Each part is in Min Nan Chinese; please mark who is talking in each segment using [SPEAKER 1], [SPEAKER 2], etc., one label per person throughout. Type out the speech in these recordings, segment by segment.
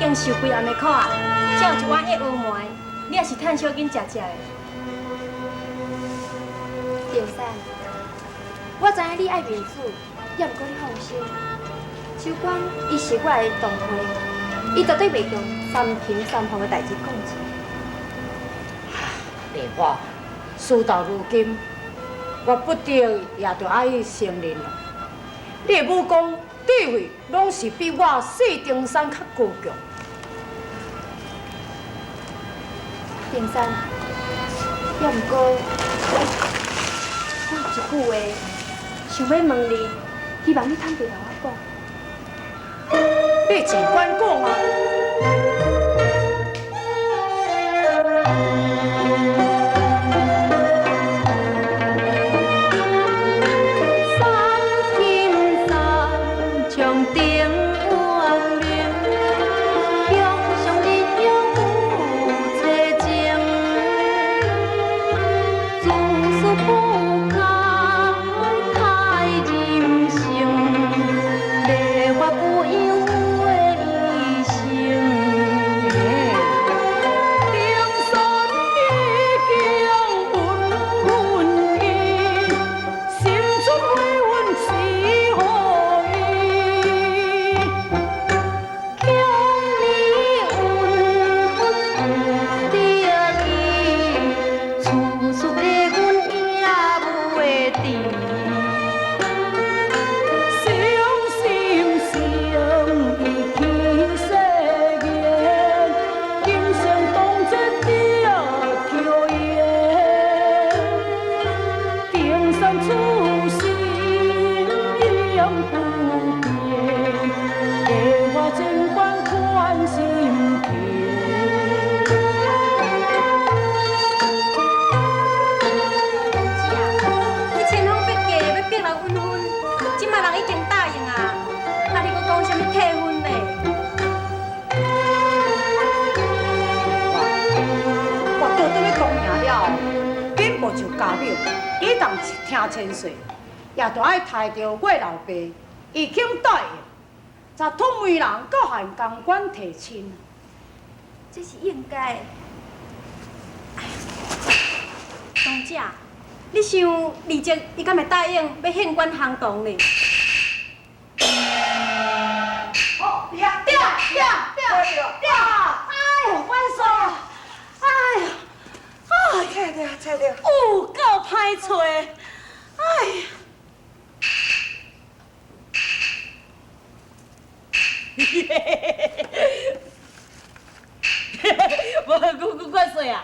[SPEAKER 1] 經受幾暗的苦啊，才有一碗燕窩糜，你也是趁小緊食食的。
[SPEAKER 2] 定山，我知影你愛面子，也毋過你放心，秋官伊是我的同輩，伊絕對袂將三嬪三鳳的代誌講出。
[SPEAKER 3] 麗花，事到如今，我不得也著愛承認咯。你的武功、智慧，攏是比我細丁山較高強。
[SPEAKER 2] 丁山，也毋過，我有一句話想欲問你，希望你坦白共我講。
[SPEAKER 3] 你盡管講啊！
[SPEAKER 1] 三天三將定冤明，向上日向有切情，自私不堪太任性，礼法不养的一生。
[SPEAKER 4] 定山已經穩穩意，心存悔恨是何意？
[SPEAKER 1] 強你溫溫有得意，處處體阮也袂知。
[SPEAKER 4] 傷心傷意起誓言，今生當作得巧緣。定山初心永不變，梨花盡管寬心田。
[SPEAKER 1] 是啊，你千方百計欲逼人隱婚，這馬人已經答應啊，啊你閣講啥物退婚咧？
[SPEAKER 3] 我倒轉去公贏了後，緊步就家廟，伊當聽千歲，也著愛刣著月老爸，伊肯答應，才託媒人到漢江關提親。
[SPEAKER 2] 這是應該的。
[SPEAKER 1] 當姐，你想李哲伊敢會答應欲獻官行動呢？
[SPEAKER 3] 哦，對啊，對對對對，哎呦，萬歲！哎呦，哎，
[SPEAKER 5] 切掉切掉，
[SPEAKER 3] 有夠歹揣，哎呀！無，阮歲啊！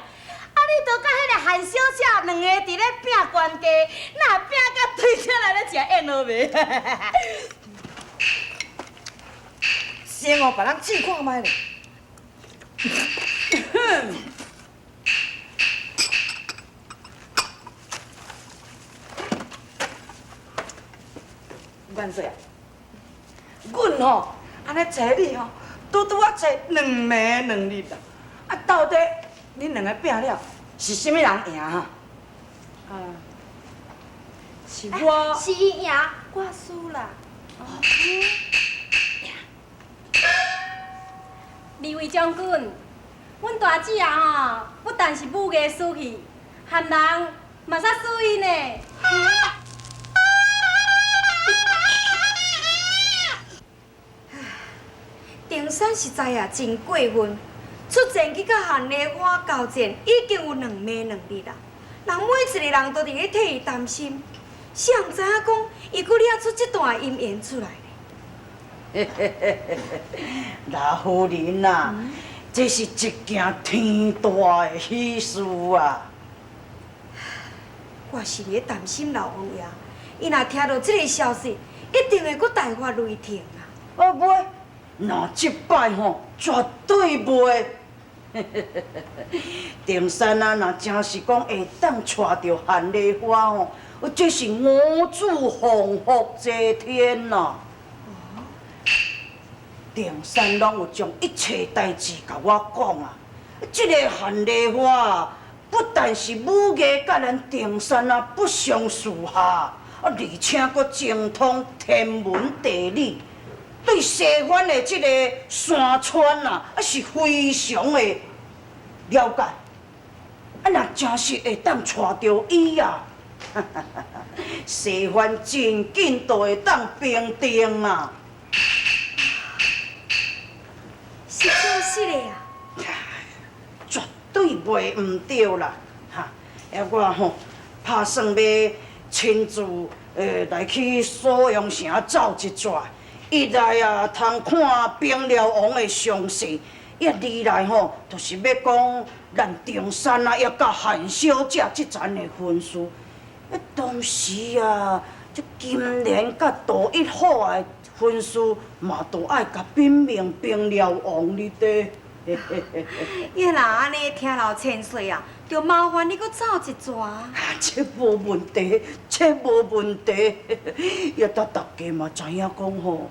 [SPEAKER 3] 啊，你都佮彼个韓小姐兩个佇咧拚懸家，哪拚甲對出來咧食燕窩袂？
[SPEAKER 5] 先予別人試看覓咧。萬歲啊！阮吼按呢揣你吼，拄拄仔揣兩暝兩日啦。啊，到底恁兩个拚了是啥物人贏哈？
[SPEAKER 3] 啊，是我。
[SPEAKER 2] 是伊贏，我輸啦。
[SPEAKER 1] 二位將軍，阮大姊啊吼，不但是武藝輸去，漢人嘛煞輸伊呢。
[SPEAKER 6] 定山實在啊真過分，出戰去佮韓梨花交戰，已經有兩暝兩日啦。人每一个人都佇咧替伊擔心，誰人知影講伊閣惹出這段姻緣出來呢？
[SPEAKER 7] 老夫人啊，這是一件天大的喜事啊！
[SPEAKER 6] 我是佇咧擔心老王爺，伊若聽著這个消息，一定會閣大發雷霆啊！
[SPEAKER 7] 啊袂，若這擺吼，絕對袂。定山啊，若真是講會當娶著韓梨花吼，這是五子鴻福齊天啊！定山攏有將一切代誌共我講啊！這個韓梨花啊，不但是武藝佮咱定山啊不相上下，啊，而且閣精通天文地理，對西番的這個山川啊，啊是非常的了解。啊，若真是會當娶著伊啊，西番真緊就會當平定啊！
[SPEAKER 6] 是真實的啊！
[SPEAKER 7] 絕對袂毋對啦！哈，啊我吼拍算欲親自來去鎖陽城走一逝，一來啊通看平遼王的詳細，啊二來吼就是欲講咱中山啊，抑佮韓小姐這層的婚事。啊當時啊，這金蓮佮杜一虎的婚事嘛，都愛共稟明平遼王你佇。
[SPEAKER 6] 伊若按呢聽老千歲啊，就麻煩你閣走一逝。
[SPEAKER 7] 啊，這無問題，這無問題。抑得大家嘛知影講吼，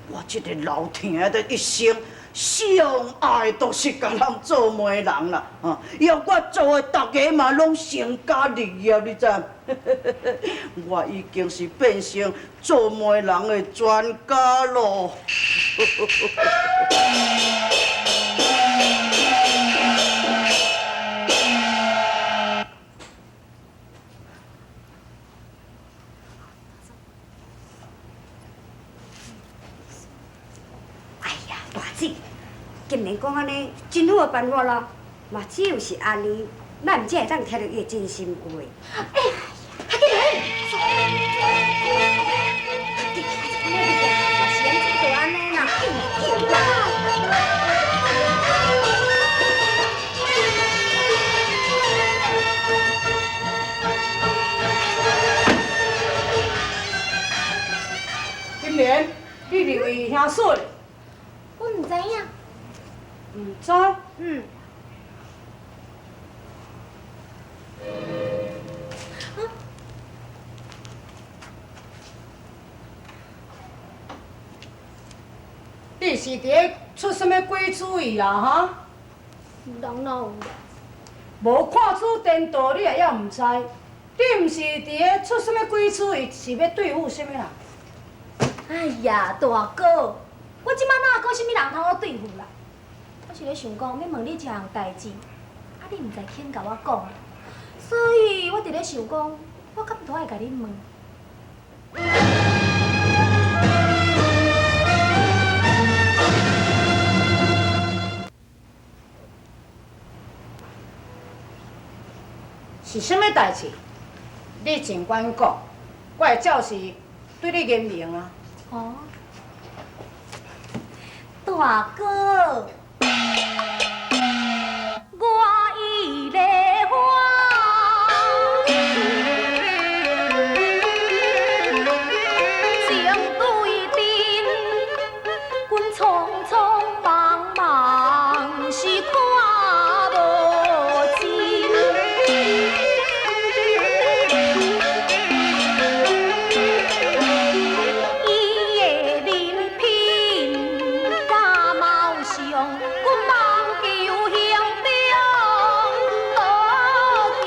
[SPEAKER 7] 我這個老聽的一生上愛就是共人做媒人啦，哈！要我做的，大家嘛攏成家立業，你知？我已經是變成做媒人的專家咯。
[SPEAKER 6] 哎呀，大姊，金蓮講按呢，真好的辦法啦，嘛只有是按呢，咱才會當聽著伊的真心話。
[SPEAKER 1] 欸，較緊來！緊，是按怎就按呢啦？緊緊啦！
[SPEAKER 3] 金蓮，你認為兄嫂咧？
[SPEAKER 1] 我毋知影。
[SPEAKER 3] 毋知？
[SPEAKER 1] 嗯。
[SPEAKER 3] 你是佇咧出啥物鬼主意啊？哈？
[SPEAKER 1] 人哪有？
[SPEAKER 3] 無看出顛倒，你也猶毋知？你毋是佇咧出啥物鬼主意，是欲對付啥物人？
[SPEAKER 1] 哎呀，大哥，我這擺哪有講啥物人通好對付啦？我是咧想講，欲問你一項代誌，啊，你毋知肯共我講，所以我佇咧想講，我敢都愛共你問。
[SPEAKER 3] 是啥物代誌？你盡管講，我會照實對你言明啊。
[SPEAKER 1] 哦，大哥，我伊咧歡，情對陣，阮匆匆忙忙是看無真。伊的人品甲貌相，阮望求形中多吉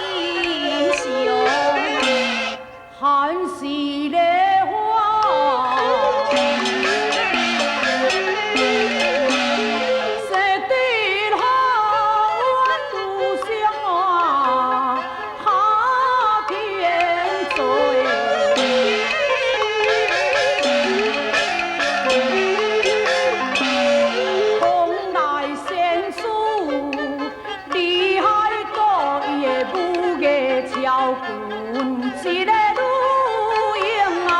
[SPEAKER 1] 祥。
[SPEAKER 3] 還是咧花，生得好，拄上啊，哈天做。風來仙子，厲害過伊的武藝超群，一個女英啊！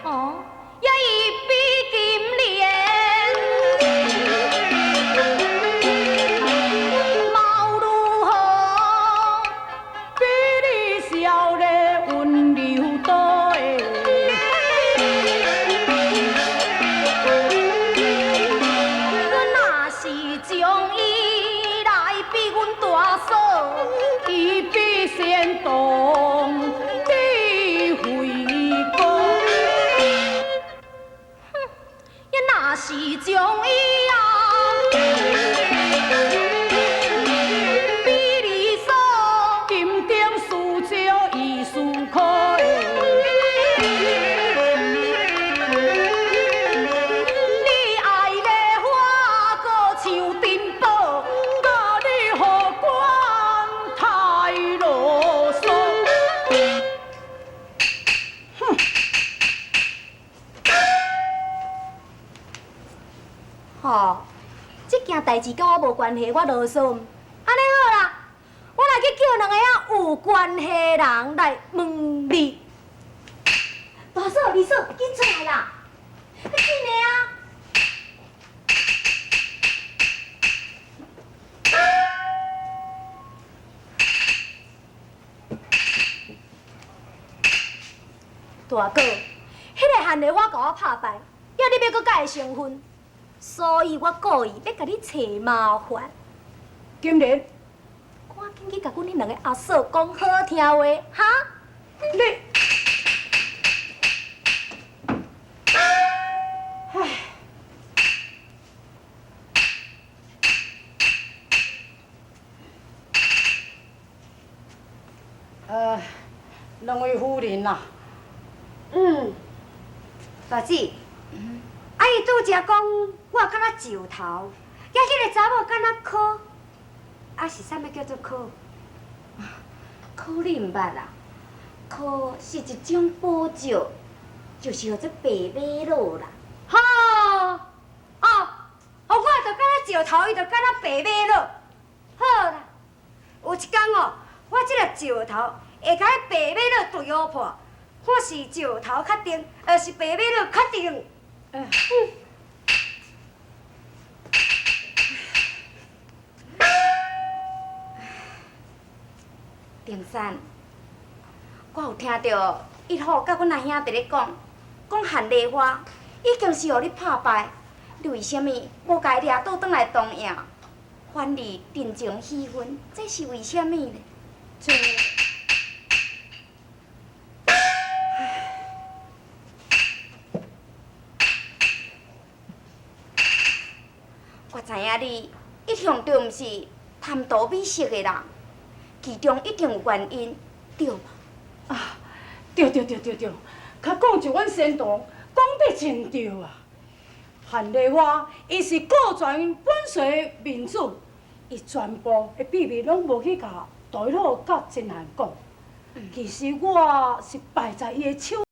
[SPEAKER 1] 哦，也伊比金蓮，貌如何？
[SPEAKER 4] 比你少咧溫柔多的。
[SPEAKER 1] 阮若是將伊來比阮大嫂，
[SPEAKER 4] 伊比仙童智慧高。
[SPEAKER 1] 也若是將伊啊比你嫂，
[SPEAKER 4] 金頂輸少伊輸可的。
[SPEAKER 1] 吼，這件代誌佮我無關係，我囉嗦。按呢好啦，我來去叫兩个仔有關係的人來問你。大嫂、二嫂，緊出來啦！較緊的啊！大哥，彼个韓麗花共我拍敗，猶你欲閣佮伊成婚，所以我故意欲共你揣麻煩。
[SPEAKER 3] 金蓮，
[SPEAKER 1] 趕緊去共阮彼兩个阿嫂講好聽話，哈？
[SPEAKER 3] 你，唉，兩位夫人啊。
[SPEAKER 6] 嗯，大姊，啊伊拄才講我敢若石頭，抑彼个查某敢若柯，啊是啥物叫做柯？
[SPEAKER 2] 柯你毋捌啊？柯是一種寶石，就是號做白瑪瑙啦。
[SPEAKER 6] 吼，哦，哦，我就敢若石頭，伊就敢若白瑪瑙。好啦，有一工哦，我這个石頭會共彼白瑪瑙對烏破。看是石頭較重，抑是白瑪瑙較重？嗯。
[SPEAKER 2] 定山，我有聽著一虎佮阮阿兄佇咧講，講韓麗花已經是予你拍敗，你為啥物無共伊掠倒轉來東營，反而定情許婚？這是為啥物呢？
[SPEAKER 6] 這。
[SPEAKER 2] 我知影你一向都毋是貪圖美色的人，其中一定有原因，對無？
[SPEAKER 3] 啊，對對對對對，較講就阮仙童講得真對啊！韓麗花伊是顧全本隨面子，伊全部的秘密攏無去共大佬佮真漢講。其實我是敗在伊的手。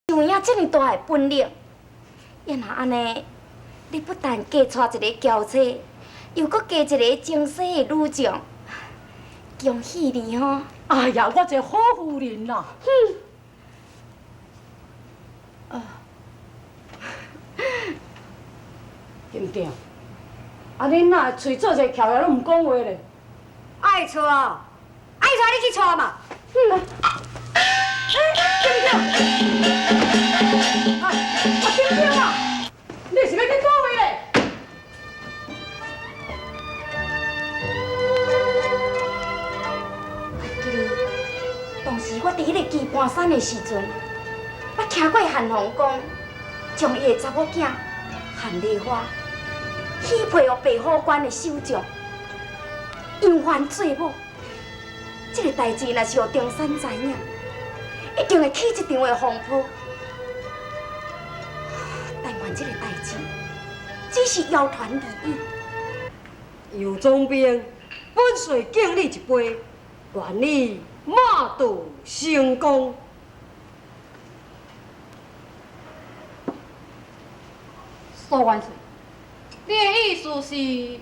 [SPEAKER 2] 有影這麼大的本領，也若按呢，你不但加娶一个嬌妻，又閣加一个精細的女將，恭喜你吼！
[SPEAKER 3] 哎呀，我一个好夫人啦！哼。啊，金定，啊你哪會喙做一个翘起來攏毋講話咧？
[SPEAKER 6] 愛娶，愛娶你去娶嘛。
[SPEAKER 3] 嗯。欸，金定，啊，金定啊，你是欲去佗位咧？
[SPEAKER 2] 記得當時我佇彼個棋盤山的時陣，捌聽過韓紅講，將伊的查某囝韓麗花許配予白虎關的守將楊帆做某。這个代誌若是予中山知影，一定會起一場的風波。
[SPEAKER 1] 办這个代誌，只是謠傳而已。
[SPEAKER 6] 尤總兵，本帥敬你一杯，願你馬到成功。
[SPEAKER 3] 蘇元帥，你的意思是？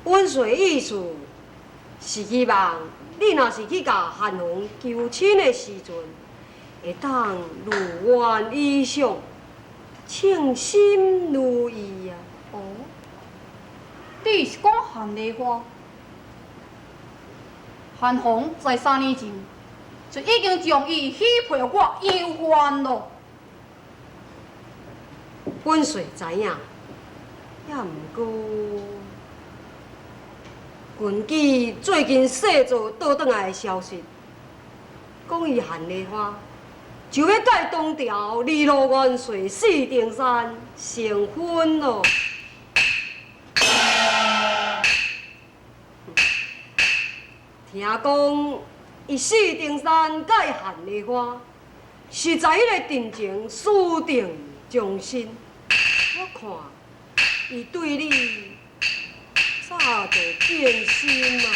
[SPEAKER 6] 本帥意思是希望你若是去共韓紅求親的時陣，會當如願以償，稱心如意啊！
[SPEAKER 3] 哦，你是講韓麗花？韓紅在三年前就已經將伊許配予我楊帆囉。
[SPEAKER 6] 本帥知影，也毋過根據最近細做倒轉來的消息，講伊韓麗花就欲佮東朝二路元帥四定山成婚囉。聽講，伊四定山佮韓麗花是在彼个陣前私定終身。我看伊對你早就變心啊！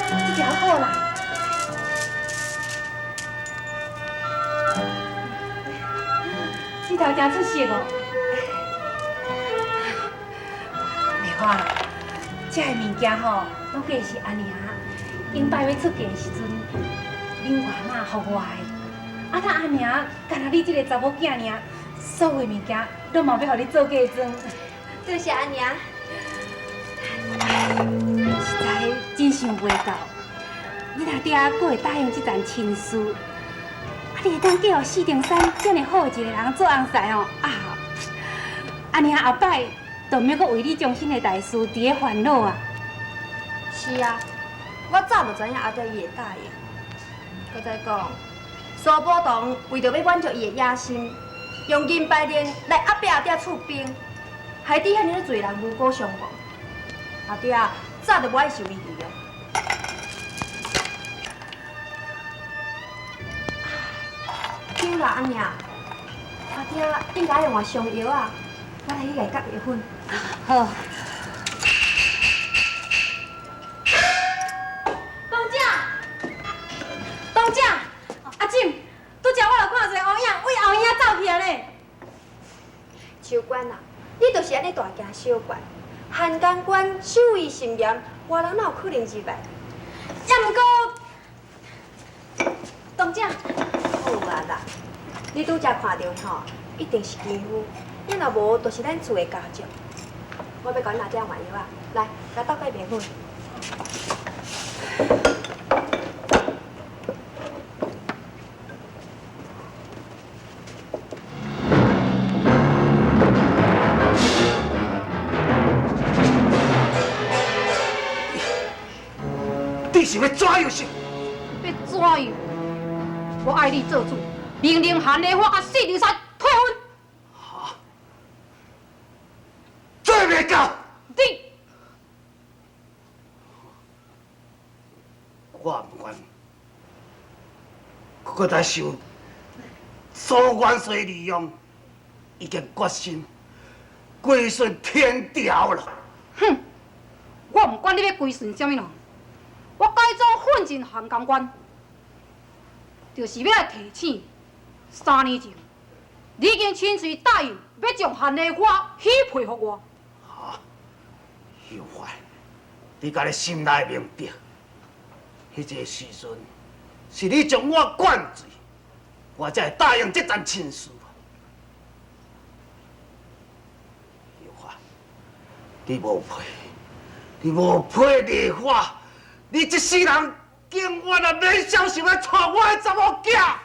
[SPEAKER 1] 這條好啦，這條真出色哦。麗花，這个物件吼，攏計是阿娘應擺欲出嫁的時陣，恁外媽予我的。啊，他阿娘干焦你這个查某囝爾，所有的物件攏嘛欲予你做嫁妝。
[SPEAKER 2] 多謝阿娘。
[SPEAKER 1] 實在真想袂到，你阿爹閣會答應這層親事，啊，你會當嫁予四重山遮爾好的一個人做翁婿哦，啊！阿娘後擺就免閣為你終身的大事佇咧煩惱啊！
[SPEAKER 2] 是啊，我早就知影阿爹伊會答應。閣再講，蘇寶同為著欲滿足伊的野心，用銀牌令來壓迫阿爹出兵，害得遐爾濟人無辜傷亡。阿爹早就無愛受伊利用。對啦，阿娘，阿爹應該愛換上藥啊，我來去共伊夾藥粉。
[SPEAKER 1] 好。董姐，董姐，阿錦，拄才我就看一个烏影，為後影走去啊咧。
[SPEAKER 2] 秋官啊，你就是按呢大驚小怪，漢江關守衛森嚴，外人哪有可能入來？
[SPEAKER 1] 也毋過，董姐，
[SPEAKER 2] 好啊啦，你拄才看著吼，一定是肌膚，你若無，就是咱厝的家將。我欲共恁阿爹換藥啊，來，來倒蓋麵粉。
[SPEAKER 8] 你是欲怎樣是？
[SPEAKER 3] 欲怎樣？我愛你做主，命令韓麗花佮四重山退婚。
[SPEAKER 8] 哈？做袂到！
[SPEAKER 3] 你，
[SPEAKER 8] 我毋管，閣來受蘇元帥利用，已經決心歸順天朝了。
[SPEAKER 3] 哼！我毋管你欲歸順啥物人，我改裝奮進漢江關，就是欲來提醒三年前，你已經親喙答應欲將韓麗花許配予我。
[SPEAKER 8] 哈？有法，你家己心內明白，彼个時陣是你將我灌醉，我才會答應這層親事。有法，你無配，你無配麗花，你這世人永遠也免相信來娶我的查某囝。